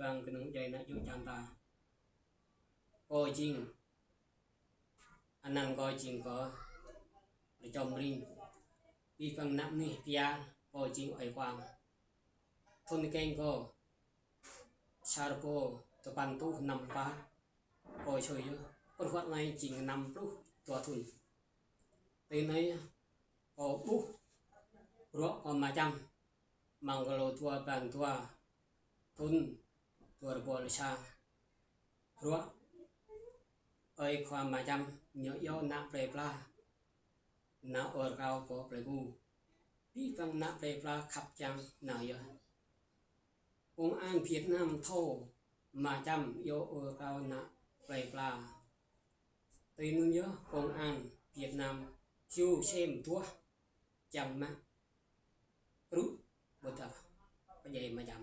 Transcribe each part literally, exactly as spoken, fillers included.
Bang kơnung djuai ană čô čan ta. Kâo jing, anăn kâo jing kâo Rơčom Ring. Abih bang ană mơnuih pia kâo jing ơi Kuang. Thun keng kâo sa rơbâo tơpăn rơtuh năm pă, kâo sui yơh. Pơrơhuat anai jing năm pluh dua thun. Tui anai kâo ƀuh bruă kâo mơčăm amăng kơlâo dua blan dua thun dua rơbâo lơ sa. Bruă ơi Kuang mơčăm ñu iâu ană plei pla, ană ur krao pơ plei ku. Abih bang ană plei pla khăp čang nao yơh. Công an Việt Nam thâo mơčăm iâu ur krao ană plei pla. Tui anŭn yơh công an Việt Nam hiu sem duah čang mă rŭ ƀôdah pơdjai mơčăm.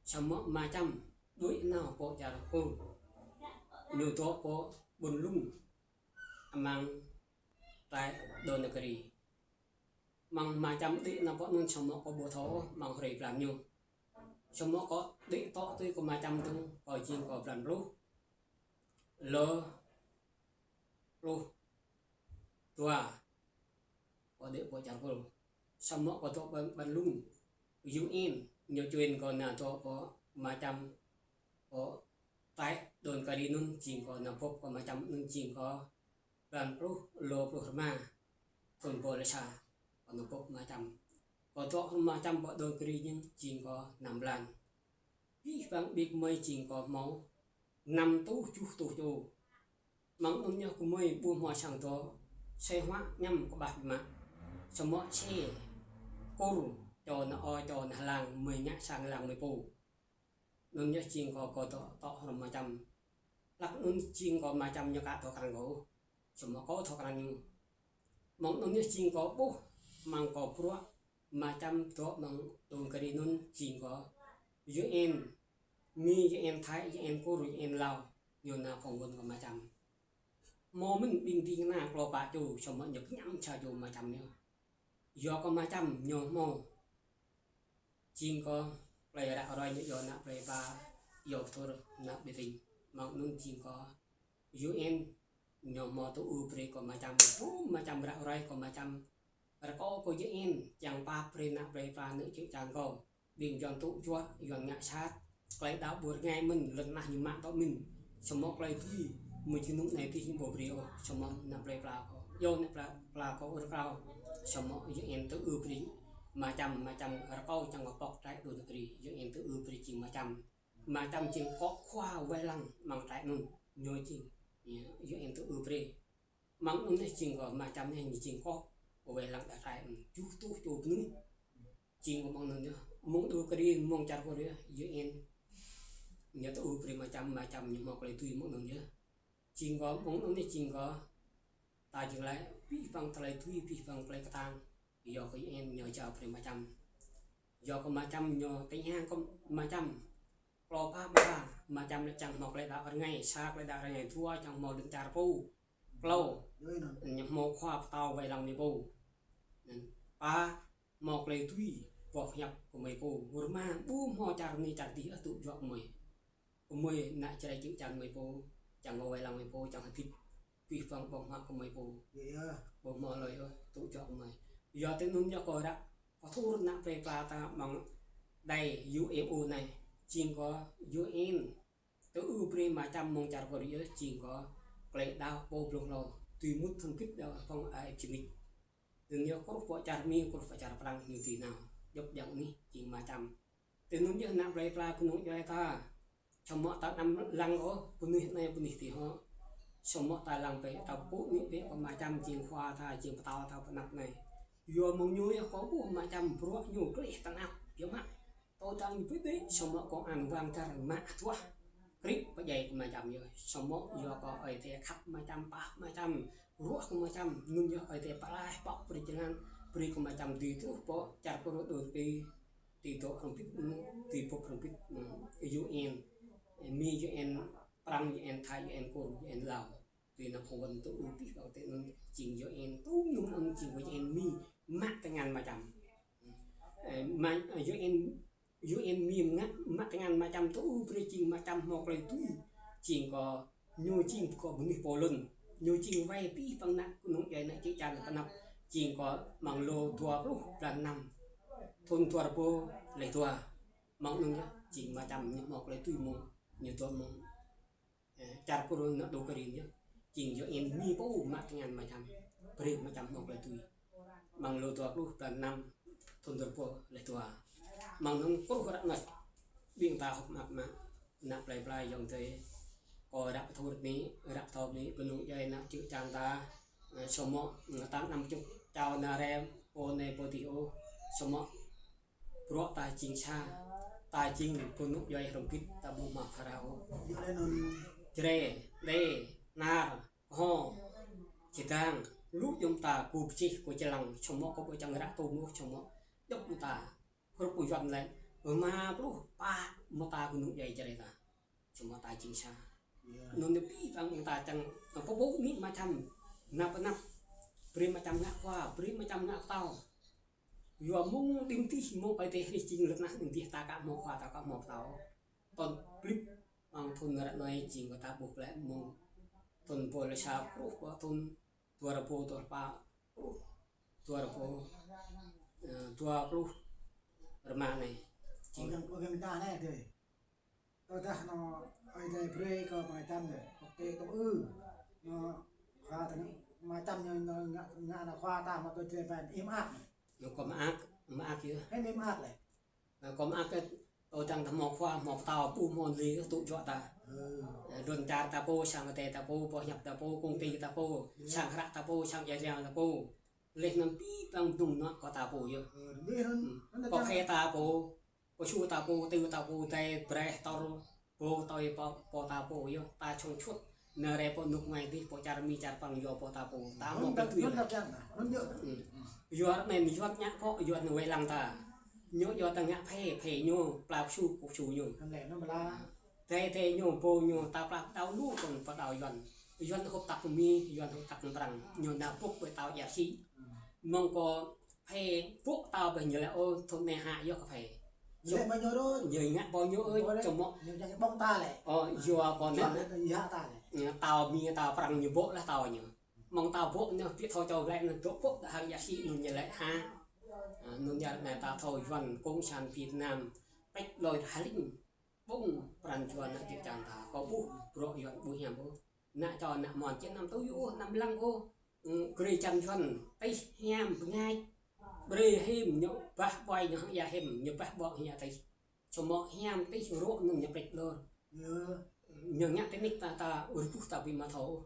Samơ̆ mơčăm đuaĭ nao pơ čar Kur. Ñu dŏ pơ ƀôn Lung amăng trại Đô Nagri. Mơ̆ng mơčăm đĭ nao pơ anŭn samơ̆ kâo ƀu thâo mơ̆ng hrơi blan ñu. Samơ̆ kâo đĭ tŏ tui kơ mơčăm dơ̆ng, kâo jing kâo blan pluh. Lơ pluh dua kâo đĭ pơ čar Kur. Samơ̆ kâo dŏ ƀôn, ƀôn Lung. U N ñu čuên kâo nao dŏ pơ mơčăm pơ trại Đô Nagri anŭn, jing kâo nao bưp kơ mơčăm anŭn jing kâo blan pluh, lơ pluh rơma thun dua rơbâo lơ sa, kâo nao bưp mơčăm. Kâo dŏ mơčăm pơ Đô Nagri ñu jing kâo năm blan. Abih bang ƀing gơmơi jing kâo hmâo năm rơtuh tơjuh rơtuh čô. Mơ̆ng anŭn yơh gơmơi ƀu hmâo sang dŏ, sĕ huă añăm kơƀah biă mă. Samơ̆ sĕ Kur, čô nao ơ, čô nao lăng, gơmơi ngă sang lăng gơmơi pô. Anŭn yơh jing kâo, kâo dŏ tŏ hrŏm mơčăm. Hlăk anŭn jing kâo mơčăm ñu ka thâo krăn kâo, samơ̆ kâo thâo krăn ñu. Mơ̆ng anŭn yơh jing kâo ƀuh, mơ̆ng kâo bruă mơčăm dŏ mơ̆ng Đô Nagri anŭn jing kâo U N, Mi, U N Thái, U N Kur, U N Lao, ñu nao phỏng vấn kâo mơčăm. Hmâo mơ̆n ƀing ding kơna klâo pă čô, samơ̆ ñu pơñăm sa čô mơčăm ñu. Yua kơ mơčăm ñu hmâo jing kơ plei ră ruai ñu yua ană plei pla, yua pơthâo ană ƀing ding. Mơ̆ng anŭn jing kơ U N ñu hmâo tŭ ư brơi kơ mơčăm, tŭ mơčăm ră ruai kơ mơčăm. Rơkâo kơ U N čang pap brơi ană plei pla anŭn čư̆ čan kâo. Ƀing Yuan tŭ juă, Yuan ngă sat, tơlơi đaŏ ƀu rơngai mơ̆n, lŏn tơnah ñu mă tŏ mơ̆n. Samơ̆ tơlơi tui, mơ̆ng jơnum anai tih ñu ƀu brơi ôh, samơ̆ ană plei pla kâo. Yua ană plei pla kâo ur krao, samơ̆ U N tŭ ư brơi mơčăm, mơčăm rơkâo čang kơ pŏk trại Đô Nagri, U N tŭ ư brơi jing mơčăm. Mơčăm jing kŏ khua wai lăng amăng trại anŭn, ñu jing, yơh, U N tŭ ư brơi. Mơ̆ng anŭn yơh jing kâo mơčăm yơh ñu jing kŏ wai lăng đah trại anŭn, tơjuh rơtuh čô mơnuih. Jing kâo mơ̆ng anŭn yơh, mơ̆ng Đô Nagri, mơ̆ng čar Kur yơh, U N ñu tŭ ư brơi mơčăm, mơčăm ñu hmâo tơlơi tui mơ̆ng anŭn yơh. Jing kâo mơ̆ng anŭn yơh jing kâo, ta jing laĭ abih bang tơlơi tui, abih bang tơlơi kơtang, yua kơ U N ñu jao brơi mơčăm. Yua kơ mơčăm ñu tơña kơ mơčăm. Klâo pă mơta, mơčăm lĕ čang hmâo tơlơi đaŏ rơngai, sa tơlơi đaŏ rơngai, dua čang hmâo lŏn čar pô. Klâo, ñu hmâo khua pơtao wai lăng gơmơi pô. Anŭn pă, hmâo tơlơi tui, boh hiăp kơ gơmơi pô. Rơma, ƀu hmâo čar anai čar adih ôh tŭ juă gơmơi. Gơmơi ană Jrai čư̆ čan gơmơi pô, čang kơ wai lăng gơmơi pô, čang hơdip. Abih bang ƀơ̆ng huă kơ gơmơi pô. Yơh, yơh. Ƀu hmâo hlơi ôh tŭ juă gơmơi. Yua tui anŭn yơh kâo ră pơthâo ană plei pla ta amăng đài U N O anai. Jing kơ U N tŭ ư brơi mơčăm mơ̆ng čar Kur yơh, jing kơ tơlơi đaŏ pô blung hlâo, tui mŭt thun kĭt đaŏ phung A F G mĭt. Anŭn yơh kruh pơ čar Mi, kruh pơ čar Prăng ñu tui nao. Djŏp djang anih jing mơčăm. Tui anŭn yơh ană plei pla kơnung djuai ta. Samơ̆ ta anăm lăng ôh, bơnuih anai bơnuih adih hŏ. Samơ̆ ta lăng bĕ, ta pŭ nik bĕ kơ mơčăm jing khua ta, jing pơtao ta pơ anăp anai. Yua mơ̆ng ñu yơh kâo ƀuh mơčăm bruă ñu gleh tơnap, yơh mă. Tơdang ñu pơdơi, samơ̆ công an wang čar mă tuah. Krĭp pơdjai kơ mơčăm yơh, samơ̆ yua kơ Ơi Adai khăp mơčăm, pap mơčăm, ruah kơ mơčăm, anŭn yơh Ơi Adai pơklaih pŏk brơi jơlan, brơi kơ mơčăm dưi truh pơ čar Kur Đô Nagri, dưi dŏ hrŏm hơbĭt, dưi bưp hrŏm hơbĭt, U N, Mi, U N Prăng, U N Thái, U N Kur, U N Lao. Tui anŭn phỏng vấn tŭ ư abih bang tui anŭn jing U N, tui anŭn anŭn jing U N Mi mă tơngan mơčăm. Ơ, mă, ơ, U N Yua ih mĭn ngă mă tơngan mă čăm tŭ brơi jing mă čăm hmâo klei tui. Jing kơ ñu jing kơ mơnuih pô lŏn. Ñu jing wai pih păng nă kơnung djuai nă čư̆ čan tơnap. Jing kơ mơ̆ng lô dua pluh blan năm thun dua rơbâo leh dua. Mơ̆ng anŭn yơh, jing mă čăm ñu hmâo klei tui mơ̆ng, ñu dŏ mơ̆ng. Ơ, čar pơrun nă đô kơ rin yơh. Jing yua ih mĭn pô mă tơngan mă čăm. Brơi mă čăm hmâo klei tui. Mơ̆ng lô dua pluh blan năm thun dua rơbâo leh dua. Mơ̆ng anŭn kruh ră anai. Ƀing ta hơ̆k mơak mă. Nă plei pla yŏng tơi. Kơ ră pơthâo rơngi, ră pơthâo rơngi, kơnung djuai nă čư̆ čan ta. Ơ, samơ̆, ơ, ta năm čŭk, čao nă rem, pô anai pô adih ôh. Samơ̆ bruă ta jing sa, ta jing kơnung djuai hrŏm bĭt, ta ƀu mă phara ôh. Jre, đe, nar, kơho, čơdang, lu jum ta, kơ pơčih, kơ čơlăng, samơ̆ kơ ƀu čang ră tôm ôh, samơ̆ djŏp mơta. Hrup kơ Yuan lĕ, rơma pluh pă mơta kơnung djuai Jrai ta. Samơ̆ ta jing sa. Anŭn anai pih păng ƀing ta čang, pơpŭ mĭn mă čăm, năp năp, brơi mă čăm ngă khua, brơi mă čăm ngă pơtao. Yua mơ̆ng đĭm tih mơ̆ng Ơi Adai hrih jing lơ̆t nah đĭm tih ta ka hmâo khua ta ka hmâo pơtao. Tơl plip mơ̆ng thun ră anai jing kơ ta ƀuh lĕ mơ̆ng thun pô lĕ sa pluh kơ thun dua rơbâo dua pluh pă, dua rơbâo, ơ, dua pluh rơma anai. Jing. Ơ, yang pô kơ mơta anai dơi. Tơdah nă Ơi Adai brơi kơ mă čăm, pơkă tŭ ư. Nă khua ta mă čăm ñu, nă ngă, ngă nă khua ta mă tui Jrai ƀan im ak. Ñu kơ mă ak, mă ak yơh. Hai im ak lĕ. Ơ, kơ mă ak kơ tơdang ta hmâo khua, hmâo pơtao, ƀu hmâo lĕ tŭ juă ta. Ơ, lŏn čar ta pô, sang Ơi Adai ta pô, boh hiăp ta pô, kông ti ta pô, sang hră ta pô, sang ia riang ta pô. Leh anŭn pih păng dŭng nă kơ ta pô yơh. Ơ, leh anŭn, anŭn ta pơkă ta pô, pơsu ta pô, tơ ta pô, tai breh tor, pô tơi pô, pô ta pô yơh, ta čŏng čut. Nă rai pô nŭk ngai dih, pô čar Mi čar Prăng yua pô ta pô. Ta hmâo pơtui lĕ. Yua anŭn Yuan ngă pô, Yuan wai lăng ta. Ñu yua ta ngă phê, phê ñu, pla pơsu, pơsu ñu. Tê tê ñu, pô ñu, ta pla pơtao lu kơ pơtao Yuan. Yuan hŭp tăk Mi, Yuan hŭp tăk Prăng. Ñu nă bŭk pơtao ia si. Mơ̆ng kơ phê bŭk tao ƀơi ñu lĕ, ơ, thun anai hă yơh kơ phê. Lĕ mă ñu đôč. Ñu ngă pô ñu ơi, samơ̆. Ñu čang ƀơ̆ng ta lĕ. Ơ, yua kơ nă. Yua ta lĕ. Ñu tao Mi tao Prăng ñu bŭk lah tao ñu. Mơ̆ng tao bŭk ñu pit thâo čô lĕ ñu dŏ bŭk đa hăng ia si anŭn ñu lĕ hă. Ơ, anŭn yua anai ta thâo Yuan Cộng sản Việt Nam. Pĕč lơi hơling. Ƀơ̆ng pran jua nă čư̆ čan ta. Kơ ƀuh, bruă Yuan ƀu hiam ôh. Nă čô nă mon či năm tui ôh, năm lăng ôh. Ư, grê čan Yuan, tih hiam bơngač. Brơi him ñu bah ƀuai ñu hăng ia him, ñu bah ƀô̆ hăng ia tih. Samơ̆ hiam tih rŏ anŭn ñu pĕč lor. Ñu ngă tơnik ta, ta rơbuh ta ƀu mă thâo.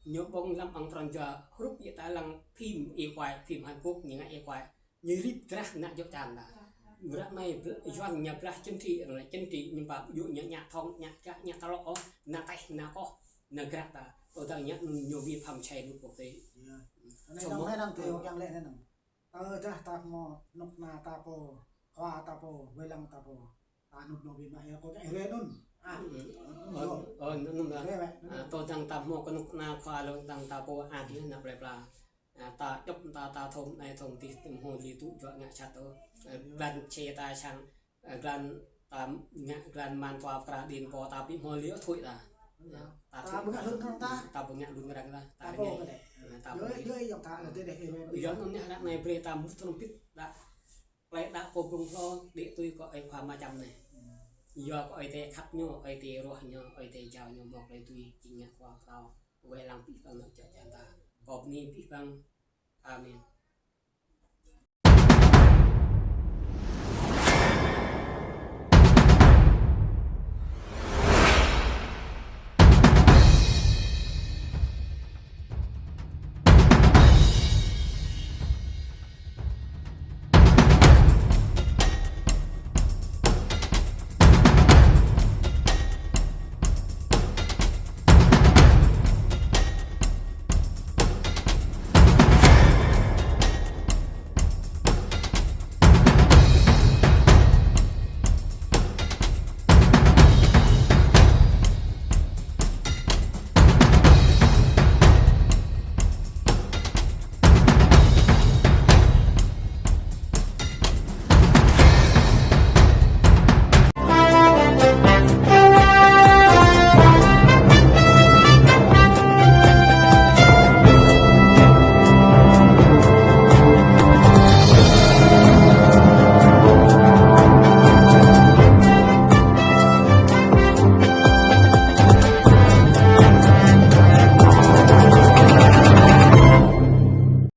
Ñu ƀơ̆ng lăm ƀăng pran jua hrup ia ta lăng phim y quay, phim Hàn Quốc ñu ngă y quay. Ñu rip drah nă čư̆ čan ta. Ră anai bl-, Yuan ñu blah chính trị, chính trị ñu pă ƀu djơ̆ ñu ngă thông, ngă gak, ngă tơlŏk ôh, nă teh, nă koh, nă grah ta. Tơdang ngă anŭn ñu vi phạm sai luật quốc tế. Anai samơ̆ anai năng tui yang lĕ anai năng. Tơdah ta hmâo kơnuk kơna ta pô, khua ta pô, wai lăng ta pô. Ta nŭt nô bi mă ia kơ čang Jrai anŭn. Ơ, ơ, anŭn, anŭn. Tơdang ta hmâo kơnuk kơna khua lŏn tang ta pô, ăt yơh nă plei pla. Ơ, ta djŏp ta, ta thôm anai thôm dih, ƀu hmâo lĕ tŭ juă ngă sat ôh. Ơ, glan čê ta sang, ơ, glan ta ngă, glan man tua pơkra đin pô ta ƀu hmâo lĕ ôh thui ta. Ta ƀu ngă lun răng ta. Ta ƀu ngă lun răng ta. Ta rơngai. Ơ, ta ƀu ngă. Yua anŭn yơh ră anai brơi ta mŭt tơlŏm pit đa. Plei đa pô ƀơ̆ng hlô, đĭ tui kơ ơi khua mă čăm anai. Yua kơ Ơi Adai khăp ñu, Ơi Adai ruah ñu, Ơi Adai jao ñu hmâo klei tui, jing ngă khua pơtao. Wai lăng pih păng nă čư̆ čan ta. Kơ bơni pih păng. Amen.